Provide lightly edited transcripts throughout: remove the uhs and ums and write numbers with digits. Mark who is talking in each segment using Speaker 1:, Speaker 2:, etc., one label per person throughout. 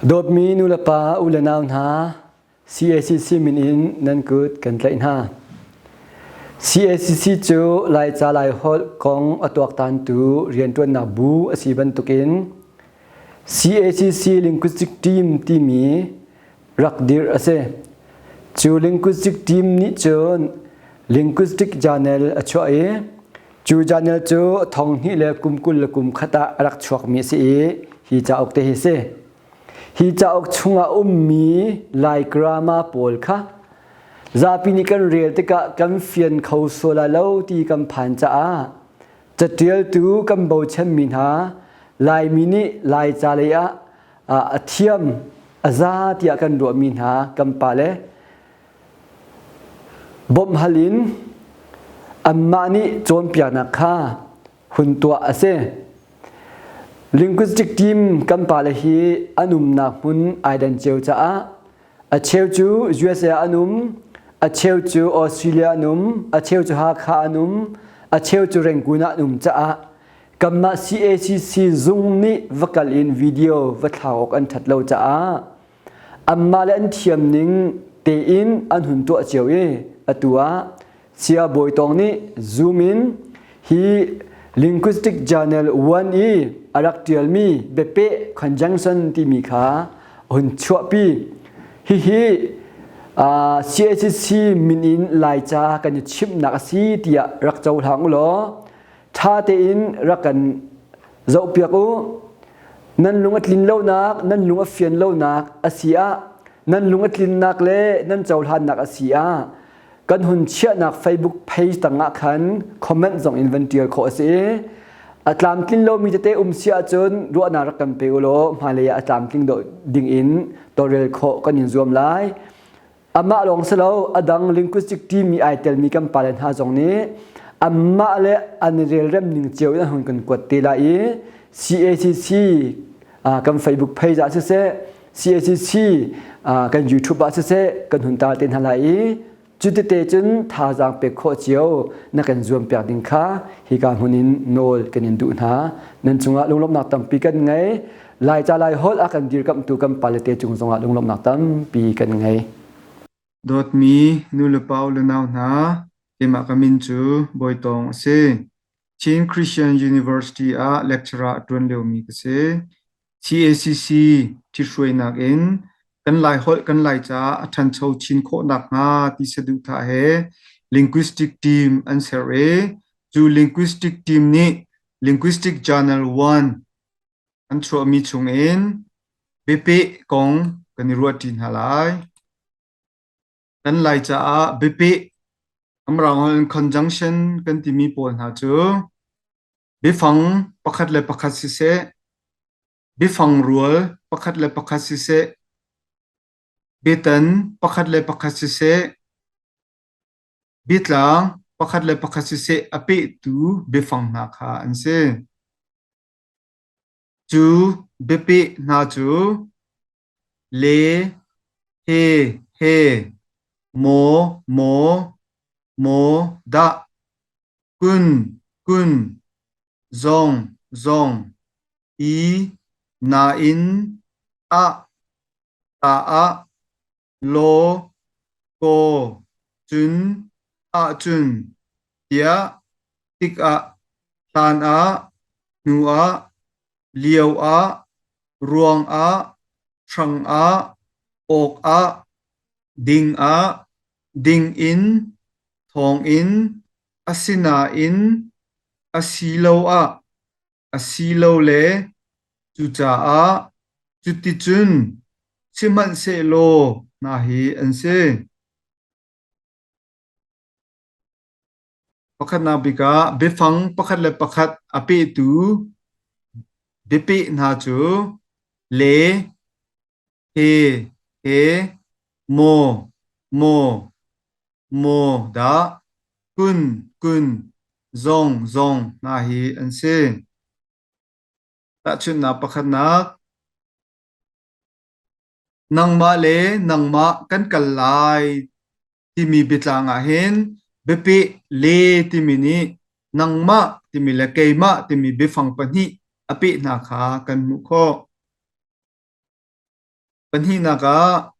Speaker 1: Dawtmi nulepa u le nau hna, CACC min in nan kut kan tlaih hna. CACC cu Laica Laiholh kong a tuaktantu rianṭuannak bu a si bantukin CACC Linguistic Team timi rak dirh a si. Cu Linguistic Team nih cun Linguistic Journal a chuah i cu journal cu thong hnih le kum 20 le kum khat ah a rak chuakmi a si i hi cauk te hi si. Hi cauk chungah ummi Lai grammar pawl kha zapi nih kan rel tikah kan fian kho sual lai lo ti kan phan caah catialtu kan bochanmi hna Laimi nih Laica lei ah a thiam a za tiah kan ruahmi hna kan pale bawmh hal in anmah nih cawnpiaknak kha hun tuah a si. Linguistic team kan pale hi an umnak hmun ai dan cio caah a cheu cu USA an um, a cheu cu Australia an um, a cheu cu Hakha an um, a cheu cu Rangoon ah an um caah kanmah CACC zung nih va kal in video va thlak awk an ṭhat lo caah anmah le an thiam ning tein an hun tuah cio i atu ah Saya Bawi Tawng nih Zoom in hi Linguistic Journal 1 i a rak ṭialmi biapeh conjunction timi kha a hun chuahpi. Hihi uh, CACC min in Laica kan i chimhnak a si tiah rak cohlang u law ṭha tein rak kan zohpiak u. Nan lung a tlin lonak, nan lung a fian lonak a si ah, nan lung a tlinnak le nan cohlannak a si ah kan hun chiahnak Facebook page tangah khan comment zong in van tial khawh a si i a tlamtlin lomi tete um si ahcun ruahnak rak kan pe u law hmailei ah a tlamtling ding in tawlrel khawh kan in zuam lai. Amah lawng si lo a dang linguistic team i ai telmi kan pale hna zong nih anmah le an relrem ning cio in an hun kan kuat te lai i CACC kan Facebook page ah siseh CACC kan YouTube ah siseh kan hun tar te hna lai i cutete cun thazaang pek khawh cio na kan zuam piak ding kha hika hmun in nawl kan in duh hna. Nan cungah lunglawmhnak tampi kan ngei. Laica Lai holh a kan dirkamhtu kan pale te cung zongah lunglawmhnak tampi kan ngei.
Speaker 2: Dawtmi nulepa u le nau hna, keimah ka min cu Bawi Tawng a si. Chin Christian University ah lecturer a ṭuan liomi ka si. CACC ṭhithruainak in kan Laiholh kan Laica a ṭhancho chin khawh nakhnga ti saduhthah he linguistic team an ser i cu linguistic team nih Linguistic Journal 1 an chuahmi chungin biapeh kong kan i ruahṭi hna lai. Kan Laica ah biapeh Amrang holh in conjunction kan timi pawl hna cu biafang pakhat le pakhat siseh, biafang rual pakhat le pakhat siseh, biatan pakhat le pakhat siseh, biatlang pakhat le pakhat siseh a pehtu biafang hna kha an si. Cu biapeh hna cu le, he, he, maw, maw, maw, dah, kun, kun, zong, zong, i, nain, ah, ta ah, law, kaw, cun, ahcun, tiah, tikah, hlan ah, hnu ah, lio ah, ruang ah, hrang ah, awk ah, ding ah, ding in, thawng in, asinain, asiloah, asilole, cucaah, cuticun, sihmanhsehlaw hna hi an si. Pakhatnak bik ah biafang pakhat le pakhat a pehtu biapeh hna cu le, he, he, maw, maw, maw, dah, kun, kun, zong, zong hna hi an si. Tahchunhnak pakhatnak, nangmah le nangmah kan kal lai timi biatlang ahhin biapeh le timi nih nangmah timi le keimah timi biafang pahnih a peh hna kha kan hmuh khawh. Pahnihnak ah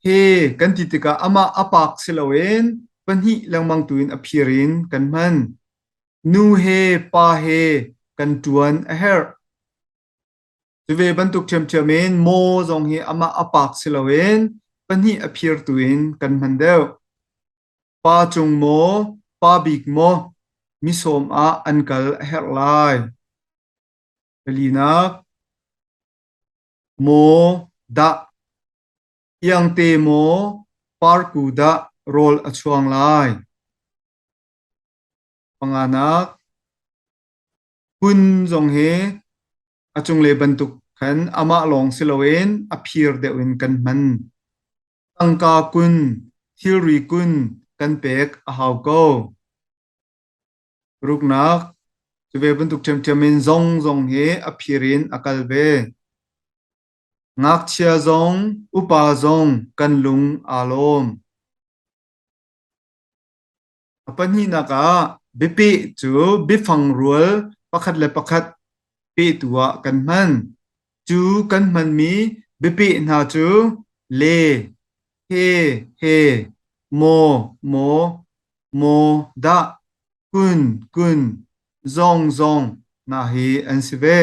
Speaker 2: he kan ti tikah amah a pak si loin pahnih lengmang tu in a phir in kan hman. Nu he pa he kan ṭuan a herh. Cu ve bantuk ṭhiamṭhiam in maw zong hi amah a pak si loin pahnih a phir tu in kan hman deuh. Pa cung maw, pa bik maw, misawm ah an kal a herh lai. Palinak, maw dah, iangte maw, parku dah rawl a chuang lai. Panganak, kun zong hi a cunglei bantuk khan amah lawng si loin a phir deuh in kan hman. Tangka kun, thilri kun kan pek a hau ko. Ruknak, cu ve bantuk ṭhiamṭhiam in zong zong hi a phir in a kal ve. Ngakchia zong, upa zong kan lung aa lawm. A pahnihnak ah biapeh cu biafang rual pakhat le pakhat pehtu ah kan hman. Cu kan hmanmi biapeh hna cu le, he, he, maw, maw, maw, dah, kun, kun, zong, zong hna hi an si ve.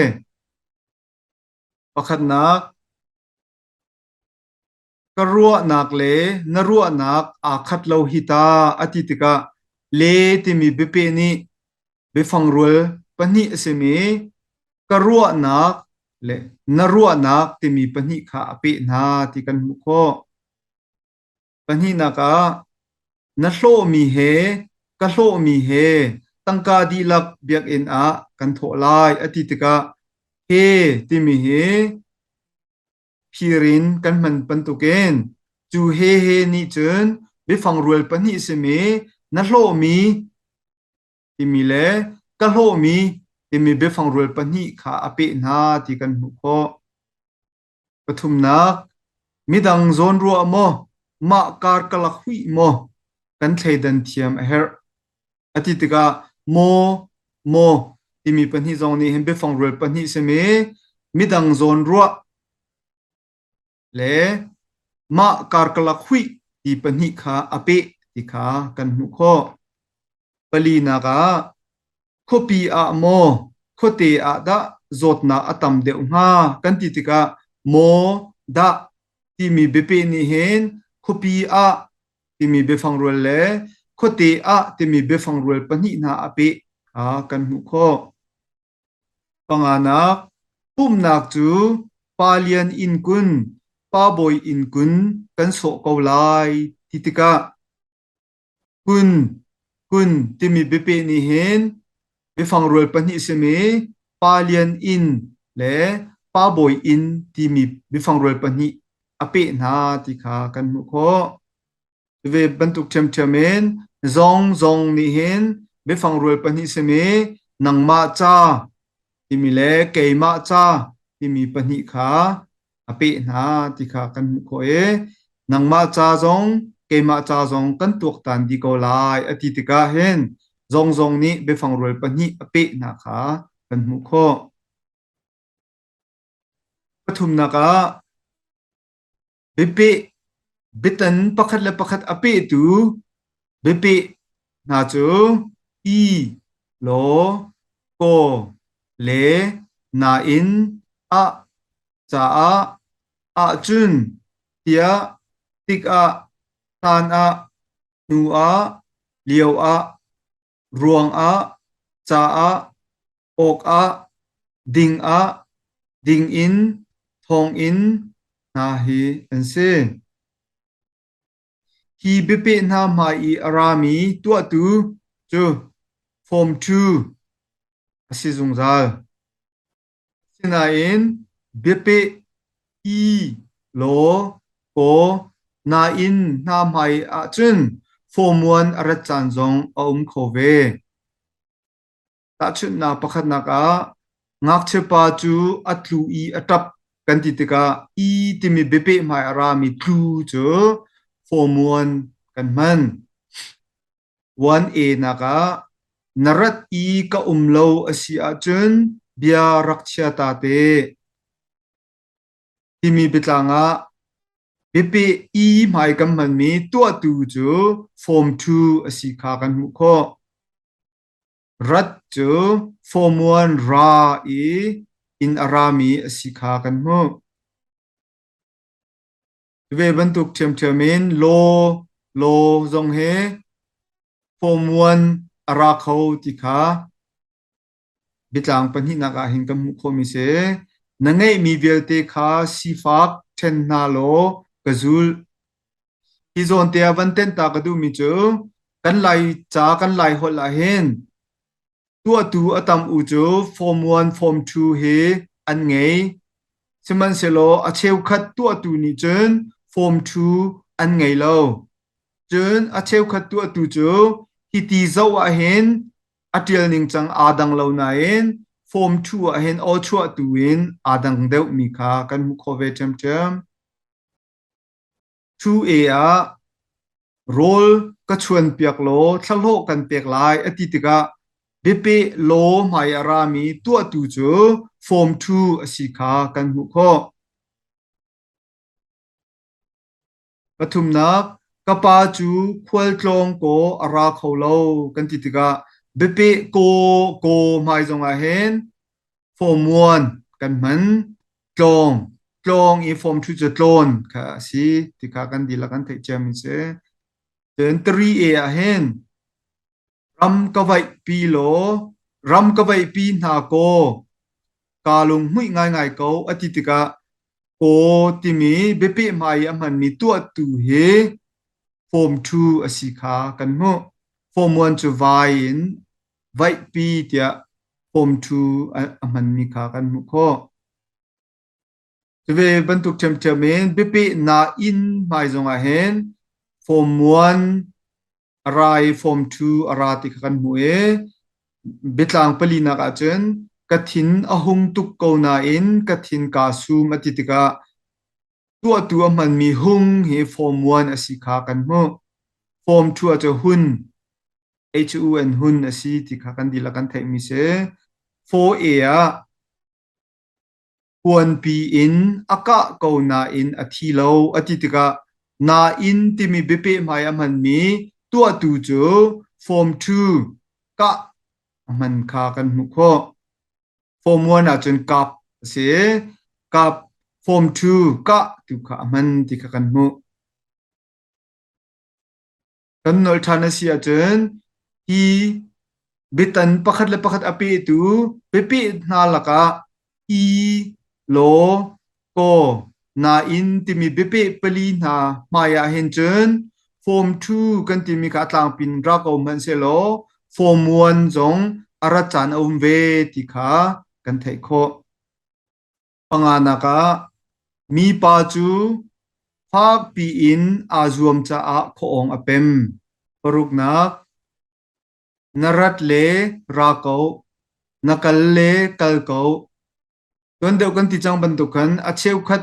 Speaker 2: Pakhatnak, Ka ruahnak le na ruahnak aa khat lo hi ta a ti tikah le timi biapeh nih biafangrual pahnih a simi ka ruahnak le na ruahnak timi pahnih kha a peh hna ti kan hmuh khawh. Pahnihnak ah na hlawhmi he ka hlawhmi he tangka dihlak biakinn ah kan thawh lai a ti tikah he timi hi Phir in kan hman bantukin cu he he nih cun biafang rual pahnih simi na hlawhmi timi le ka hlawhmi timi biafang rual pahnih kha a peh hna ti kan hmuh khawh. Pathumnak, midang zawnruah maw, mah karkalak huih maw kan thleidan thiam a herh. A ti tikah maw, maw timi pahnih zong nih hin biafang rual pahnih simi midang zawnruah le mah karkalak huih ti pahnih kha a peh ti kha kan hmuh khawh. Palinak ah khuapi ah maw khuate ah dah zawtnak a tam deuh hnga kan ti tikah maw dah timi biapeh nih hin khuapi ah timi biafang rual le khuate ah timi biafang rual pahnih hna a peh kha kan hmuh khawh. Panganak, pumhnak cu Pa Lian inn kun, Pa Bawi inn kun kan sawh ko lai ti tikah kun, kun timi biapeh nih hin biafang rual pahnih simi Pa Lian inn le Pa Bawi inn timi biafang rual pahnih a peh hna ti kha kan hmuh khawh. Ve bantuk ṭhiamṭhiam in zong zong nih hin biafang rual pahnih simi nangmah ca timi le keimah ca timi pahnih kha a peh hna ti kha kan hmuh khawh i nangmah ca zong keimah ca zong kan tuaktan dih ko lai a ti tikah hin zong zong nih biafang rual pahnih a peh hna kha kan hmuh khawh. Pathumnak ah biapeh biatan pakhat le pakhat a pehtu biapeh hna cu i, law, kaw, le, nain, ah, caah, ahcun, tiah, tikah, hlan ah, hnu ah, lio ah, ruang ah, caah, awk ah, ding ah, ding in, thawng in hna hi an si. Hi biapeh hna hmai i a rami tuahtu cu Form 2 a si zungzal. Asinain biapeh i, law, kaw, nain hna hmai ahcun Form 1 a rat caan zong a um kho ve. Tahchunhnak pakhatnak ah, ngakchiapa cu a tlu i a ṭap kan ti tikah i timi biapeh hmai a rami tlu cu form 1 kan hman. 1A nak ah na rat i ka um lo a si ahcun bia rak chia ta te. timi biatlang ah biapeh i hmai kan hmanmi tuahtu cu form 2 a si kha kan hmuh khawh. Rat cu form 1 ra i in a rami a si kha kan hmuh. Ve bantuk ṭhiamṭhiam in law law zong hi form 1 a ra kho ti kha Biatlang pahnihnak ah hin kan hmuh khawhmi si. Na ngeihmi vialte kha sifak ṭhen hna law ka zul. Hi zawn te ah van tenh ta ka duhmi cu kan Lai ca kan Lai holh ah hin tuahtu a tam u cu form 1 form 2 hi an ngei. Sihmanhsehlaw a cheukhat tuahtu nih cun form 2 an ngei lo. Cun a cheukhat tuahtu cu hiti zoh ah hin A ṭial ningcang aa dang lo nain form 2 ah hin aw chuahtu in aa dang deuhmi kha kan hmuh khawh ve ṭhiamṭhiam. 2A ah rawl ka chuanpiak law thlahlawh kan pek lai a ti tikah biapeh law hmai a rami tuahtu cu form 2 a si kha kan hmuh khawh. Pathumnak, ka pa cu khualtlawng kaw a ra kho lo kan ti tikah biapeh kaw kaw hmai zongah hin form 1 kan hman. Tlawng, tlawng i form 2 cu tlawn kha a si ti kha kan dihlak kan theih ciami si. Cun 3A ah hin Ram ka vaihpi law ram ka vaihpi hna kaw kaa lunghmuih ngaingai ko a ti tikah kaw timi biapeh hmai i a hmanmi tuahtu hi form 2 a si kha kan hmuh. Form 1 cu vai in vaihpi tiah form 2 a hmanmi kha kan hmuh khawh. Cuve bantuk ṭhiamṭhiam in biapeh nain hmai zongah hin form 1 a ra i form 2 a ra ti kha kan hmuh i biatlang palinak ahcun ka thin a hung tuk ko nain ka thin kaa sum a ti tikah tuahtu a hmanmi hung hi form 1 a si kha kan hmuh. Form 2 ahcun hun H-U-N hun a si ti kha kan dihlak kan theihmi si. 4A ah Kuanpi in a kah ko nain a thi lo a ti tikah nain timi biapeh hmai a hmanmi tuahtu cu form 2 kah a hman kha kan hmuh khawh. Form 1 ahcun kap a si i kap form 2 kah tu kha a hman ti kha kan hmuh. Kan nolh ṭhan a si ahcun hi biatan pakhat le pakhat a pehtu biapeh hna lakah i, law, kaw, nain timi biapeh pali hna hmai ah hin cun form 2 kan timi kha a tlangpi in ra ko hmanhsehlaw form 1 zong a rat caan a um ve ti kha kan theih khawh. Panganak ah mipa cu fakpi in aa zuam caah khuaawng a pem. Paruknak, na rat le ra ko, na kal le kal ko. Tuan deuh kan ti cang bantuk khan a cheukhat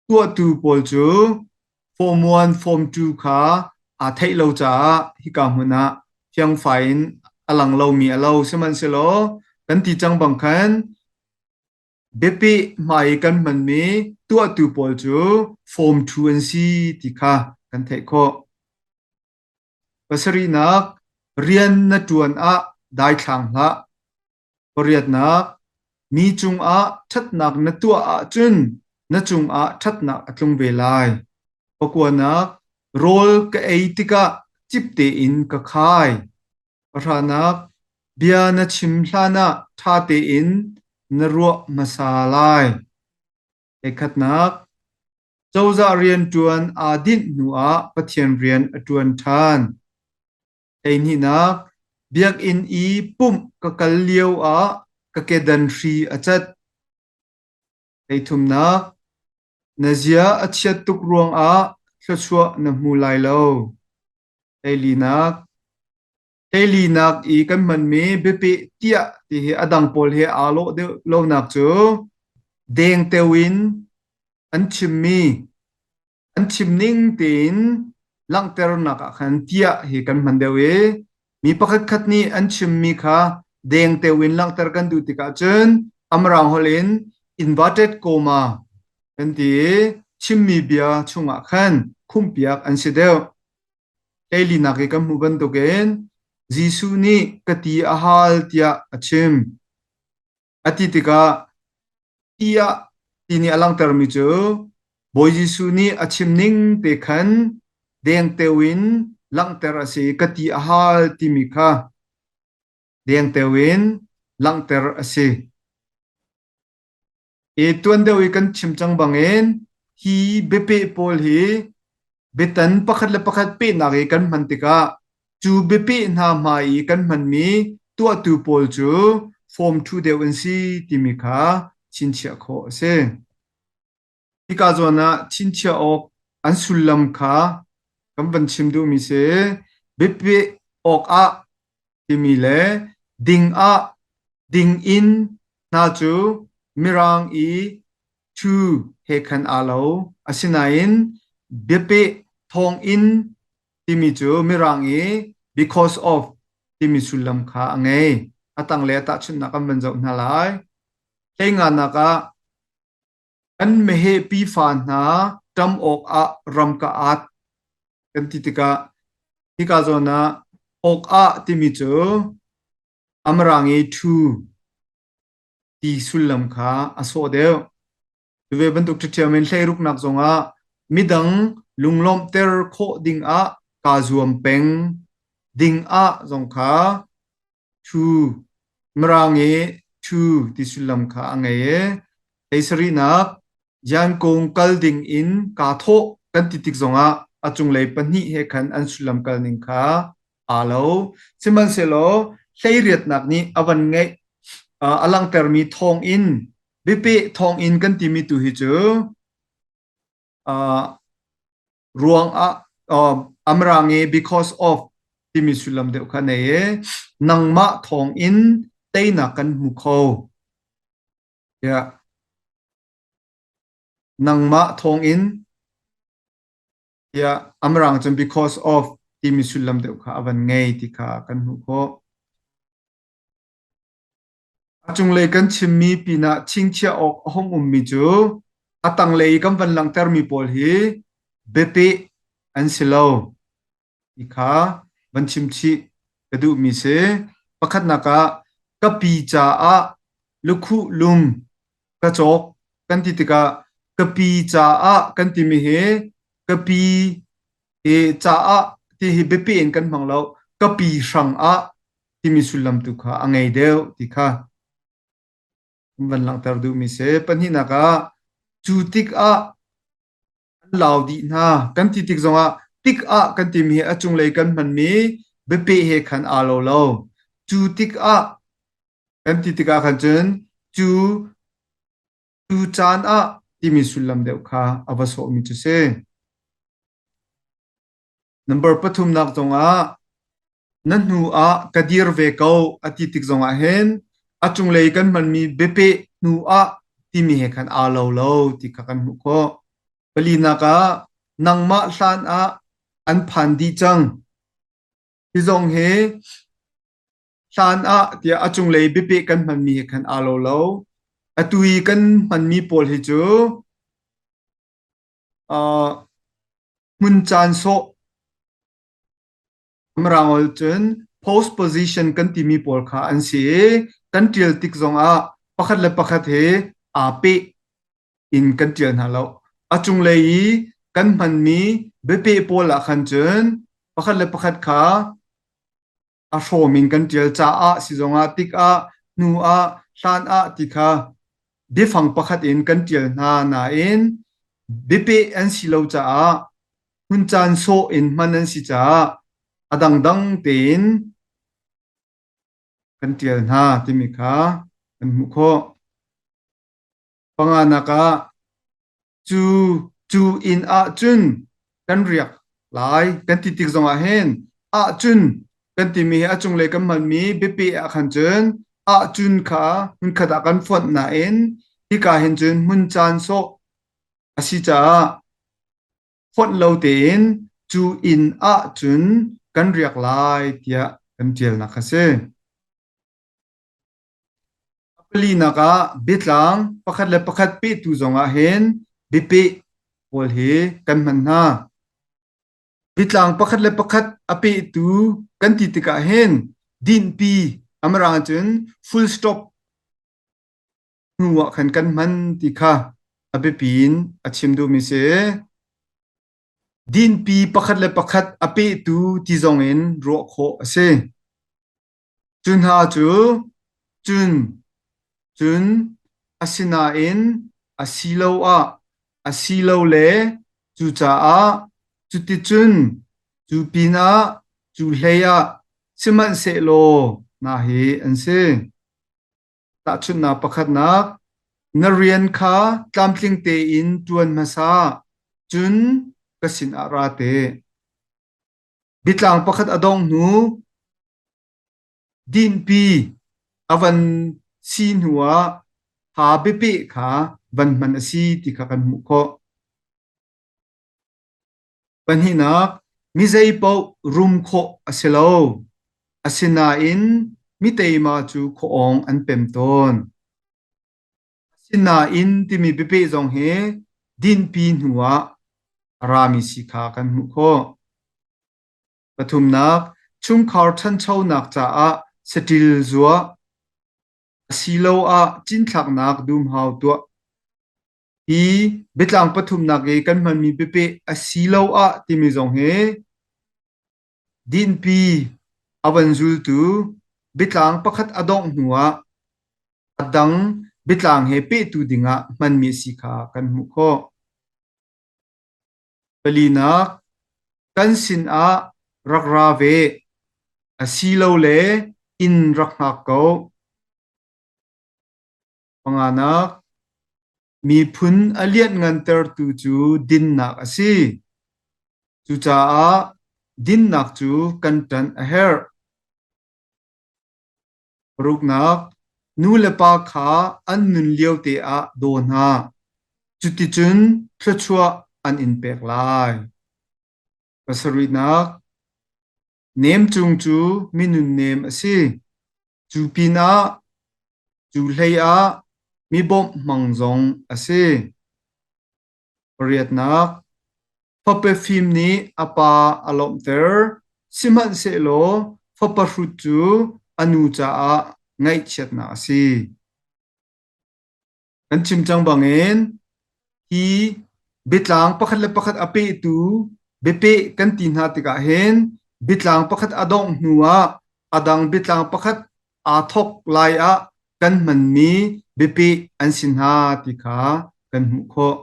Speaker 2: tuahtu pawl cu Form 1, Form 2 kha aa theih lo caah hika hmun ah fiangfai in a lang lomi a lo. Sihmanhsehlaw kan ti cang bang khan biapeh hmai i kan hmanmi tuahtu pawl cu Form 2 an si ti kha kan theih khawh. Pasarihnak, rian na ṭuan ah daithlang hlah. Pariatnak, mi cungah ṭhatnak na tuah ahcun na cungah ṭhatnak a tlung ve lai. Pakuanak, rawl ka ei tikah cip tein ka khai. Pahranak, bia na chim hlanah ṭha tein na ruah hmasa lai. Eikhatnak, cozah rianṭuan aa dinh hnuah Pathian rian a ṭuan ṭhan. Hleihnihnak, biakinn i pumh ka kal lio ah ka kedan hri a cat. Hleithumnak, na zia a chiat tuk ruangah thluachuah na hmu lai lo. Hleilinak, hleilinak i kan hmanmi biapeh tiah ti hi a dang pawl he aa lawh deuh lonak cu dengteo in an chimmi An chim ning tein langhternak ah khan tiah hi kan hman deuh i mi pakhatkhat nih an chimmi kha dengteo in langhter kan duh tikah cun Amrang holh in inverted comma kan ti i chimmi bia chungah khan khumhpiak an si deuh. Hleilinak i kan hmuh bantukin Jesuh nih ka ti a hal tiah a chim. A ti tikah ti ah ti nih a langhtermi cu Bawi Jesuh nih a chim ning te khan dengteo in langhter a si i ka ti a hal timi kha dengteo in langhter a si. I tuan deuh i kan chim cang bangin hi biapeh pawl hi biatan pakhat le pakhat pehnak i kan hman tikah cu biapeh hna hmai i kan hmanmi tuahtu pawl cu form ṭhu deuh an si timi kha chinchiah khawh a si. Hika zawn ah chinchiah awk an sullam kha kan van chim duhmi si. Biapeh awkah timi le ding ah ding in hna cu Mirang i to he khan aa lo. Asinain biapeh thawngin timi cu Mirang i because of timi sullam kha a ngei. A tanglei ah tahchunhnak kan van zoh hna lai. Hleinganak ah Kan meheh pifa hna ṭam awkah ram ka at kan ti tikah hika zawn ah awkah timi cu a mirang i ṭhu ti sullam kha a sawh deuh. Cu ve bantuk ṭhiṭhiam in hleiruknak zongah midang lunglawmhter khawh dingah kaa zuam peng dingah zong kha Thu Mirang i thu ti sullam kha a ngei i hleisarihnak Yankung kal ding in kaa thawh kan ti tik zongah a cunglei pahnih he khan an sullam kal ning kha aa lo. Sihmanhsehlaw hleiriatnak nih a van ngeih a langhtermi thawngin biapeh thawngin kan timi tu hi cu ruangah Amrang i because of timi sullam deuh kha nei i nangmah thawng in teinak kan hmu kho. Yeah. Nangmah thawng in tiah Amrang cun because of timi sullam deuh kha a van ngei ti kha kan hmuh khawh. A cunglei kan chimmi pinah chingchiah awk a hung ummi cu a tanglei i kan van langhtermi pawl hi biapeh an si lo ti kha van chim chih ka duhmi si. Pakhatnak ah ka pi caah lukhuh lum ka cawk kan ti tikah ka pi caah kan timi hi ka pi hi caah ti hi biapeh in kan hmang lo. Ka pi hrang ah timi sullam tu kha a ngei deuh ti kha van langhter duhmi si. Pahnihnak ah cu tikah an lau dih hna kan ti tik zongah tikah kan timi hi a cunglei kan hmanmi biapeh he khan aa lo lo. Cu tikah kan ti tikah khan cun cu cu caan ah timi sullam deuh kha a va sawhmi cu si. Number pathumnak zongah na hnu ah ka dir ve ko a ti tik zongah hin a cunglei kan hmanmi biapeh hnu ah timi he khan aa lo lo ti kha kan hmuh khawh. Palinak ah nangmah hlan ah an phan dih cang. Hi zong hi hlan ah tiah a cunglei biapeh kan hmanmi he khan aa lo lo. Atu i kan hmanmi pawl hi cu hmun caan sawh Mirang ol cun post position kan timi pawl kha an si i kan ṭial tik zongah pakhat le pakhat he aa peh in kan ṭial hna lo. A cunglei i kan hmanmi biapeh pawl ah khan cun pakhat le pakhat kha a hrawm in kan ṭial caah si zongah tikah hnu ah hlan ah ti kha biafang pakhat in kan ṭial hna nain biapeh an si lo caah hmun caan sawh in hman an si caah a dangdang tein kan ṭial hna timi kha kan hmuh khawh. Panganak ah cu cu inn ah cun kan riak lai kan ti tik zongah hin ahcun kan timi hi a cunglei kan hmanmi biapi ah khan cun ahcun kha hmunkhat ah kan fonh nain hika hin cun hmun caan sawh a si caah fonh lo tein cu inn ah cun kan riak lai tiah kan ṭialnak a si. A palinak ah biatlang pakhat le pakhat pehtu zongah hin biapeh pawl hi kan hman hna. Bitlang pakhat le pakhat a pehtu kan ti tikah hin dinhpi a mirang cun full stop hnu ah khan kan hman ti kha a biapi in a chim duhmi si. Dinpi pakhat le pakhat a pehtu ti zong in ruah khawh a si. Cu hna cu cun, cun, asinain, asiloah, asilole, cucaah, cuticun, cu pinah, cu hleiah, sihmanhsehlaw hna hi an si. Tahchunhnak pakhatnak, na rian kha tlamtling tein ṭuan hmasa, cun ka sinah ra te. Biatlang pakhat a dongh hnu, dinhpi a van si hnuah ha biapeh kha van hman a si ti kha kan hmuh khawh. Pahnihnak, mi zeipaoh rum khawh a si lo. Asinain mi teima cu khuaawng an pem tawn. Asinain timi biapeh zong hi dinhpi hnuah a rami si kha kan hmuh khawh. Pathumnak, chungkhar ṭhanchonak caah saṭil zuah asiloah cinthlaknak dumhau tuah. Hi biatlang pathumnak i kan hmanmi biapeh asiloah timi zong hi dinhpi a van zultu biatlang pakhat a dongh hnuah a dang biatlang he pehtu dingah hmanmi a si kha kan hmuh khawh. Palinak, kan sinah rak ra ve, asilole inn rak hngak ko. Panganak, miphun a lianhngantertu cu dinnak a si. Cucaah dinnak cu kan ṭanh a herh. Paruknak, nu le pa kha an nun liote ah daw hna. Cuticun thluachuah an in pek lai. Pasarihnak, nemcung cu minunnem a si. Cu pinah, cu hlei ah mi bawmh hmang zong a si. Pariatnak, fapa fim nih a pa a lawmhter, sihmanhsehlaw fapa hrut cu a nu caah ngaihchiatnak a si. Kan chim cang bangin hi biatlang pakhat le pakhat a pehtu biapeh kan ti hna tikah hin biatlang pakhat a dongh hnu ah a dang biatlang pakhat aa thawk lai ah kan hmanmi biapeh an si hna ti kha kan hmuh khawh.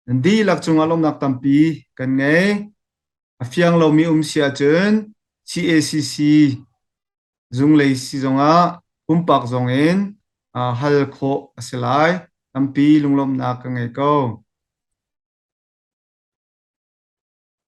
Speaker 2: Nan dihlak cungah lawmhnak tampi kan ngei. A fiang lomi um si ahcun CACC zunglei si zongah pumpak zongin hal khawh a si lai. Tampi lunglawmhnak ka ngei ko.